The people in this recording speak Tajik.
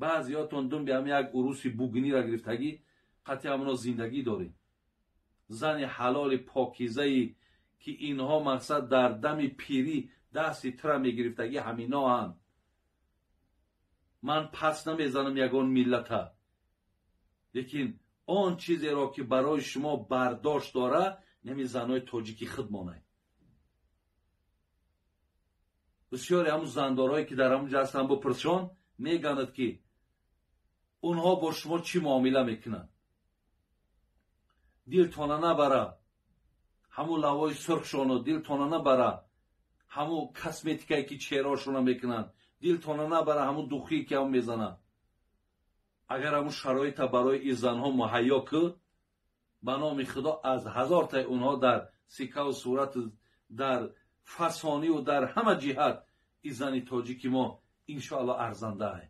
Баъзиётон думби ҳам як уруси бугниро гирифтагӣ, қатъи ҳамоно зиндагӣ доред. Зани ҳалоли покизае, ки инҳо мақсад дар дами пирӣ дасти тура мегирифтагӣ, ҳаминоанд. Ман пас намезанам ягон миллата, лекин он чизеро, ки барои шумо бардошт дора, нами занои тоҷики худ монай. Бисёре ҳамун зандорҳое, ки дар ҳамун ҷо ҳастанд, бупурсшон, мегӯянд, ки онҳо бо шумо чӣ муомила мекунанд. Дилтона набара ҳамун лавои сурхшону, дилтона набара ҳамун косметикае, ки чеҳраошона мекунанд, дилтона набара ҳамун духие, ки ҳам мезананд. Агар ҳамун шароита барои ин занҳо муҳайё кӯ, ба номи Худо, аз ҳазортаи онҳо дар сикаву сурату дар фасониву дар ҳама ҷиҳат ин зани тоҷики мо, иншоалло, арзандаае.